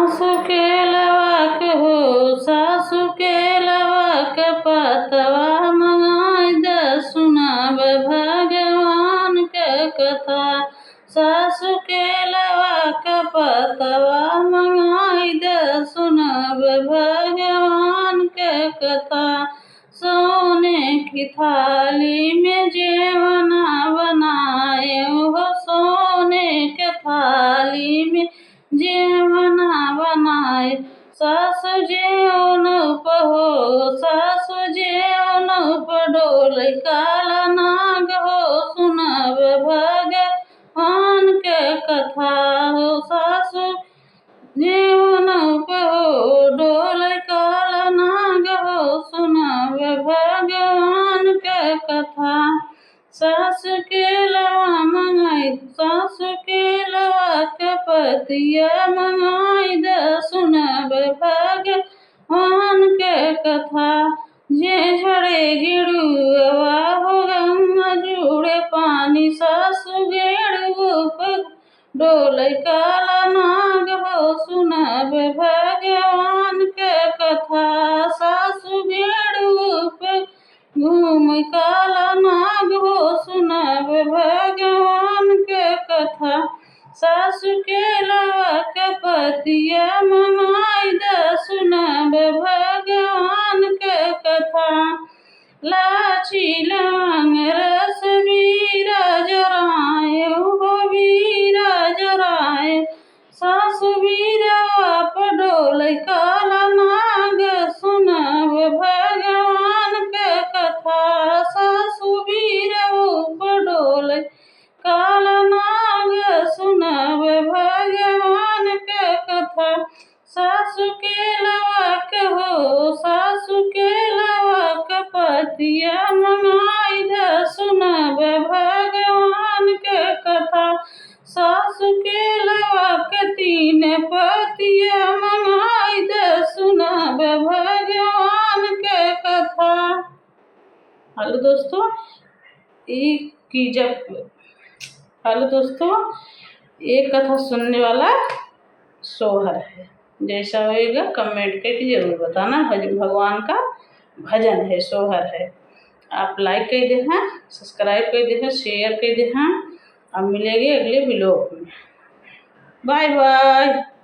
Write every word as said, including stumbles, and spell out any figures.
सासु के लवा के हो, सासु के लवा के पतवा मंगाई द, सुनब भगवान के कथा। सासु के लवा के पतवा मंगाई द, सुनब भगवान के कथा। सोने की थाली में जेवना बनाए हो, सोने के थाली में जेवना बनाए। सासु जेवन उप हो, सासु जेवन उप डोले काला नाग हो, सुनब भगवान के कथा हो। सासु जेवन उप हो डोले काला नाग हो, सुनब भगवान के कथा। सासु के लवा मंगाई, सासु के लवा के पतिया मंगाई द, सुनब भगवान के कथा। जे झड़े गेड़ुआ हो गंगा जुड़े पानी, सासु गेड़ुओ पर डोले काला नाग हो, सुनब भगवान के कथा। सासु गेड़ुओ पर घूम काला नाग हो, सुनब भगवान के कथा। सासु के लवा के पतिया मंगाई द, सुनब भगवान के कथा। लाची लवंग रस बीरा जराए हो, बीरा जराए। सासु बीरवा पर डोले काला नाग, सुनब भगवान के कथा। सासु बीरवा पर डोले काला नाग, सुनब भगवान के कथा। सासु के लवा के हो, सासु के लवा के पतिया मंगाई द, सुनब भगवान के कथा। सासु के लवा के तीन पतिया मंगाई द, सुनब भगवान के कथा। हेलो दोस्तों, ई की जब, हेलो दोस्तों, ये कथा सुनने वाला सोहर है। जैसा होएगा comment करके जरूर बताना। भज-, भगवान का भजन है, सोहर है। आप like कर देहा, subscribe कर देहा, share कर देहा। अब मिलेंगे अगले vlog में। Bye bye।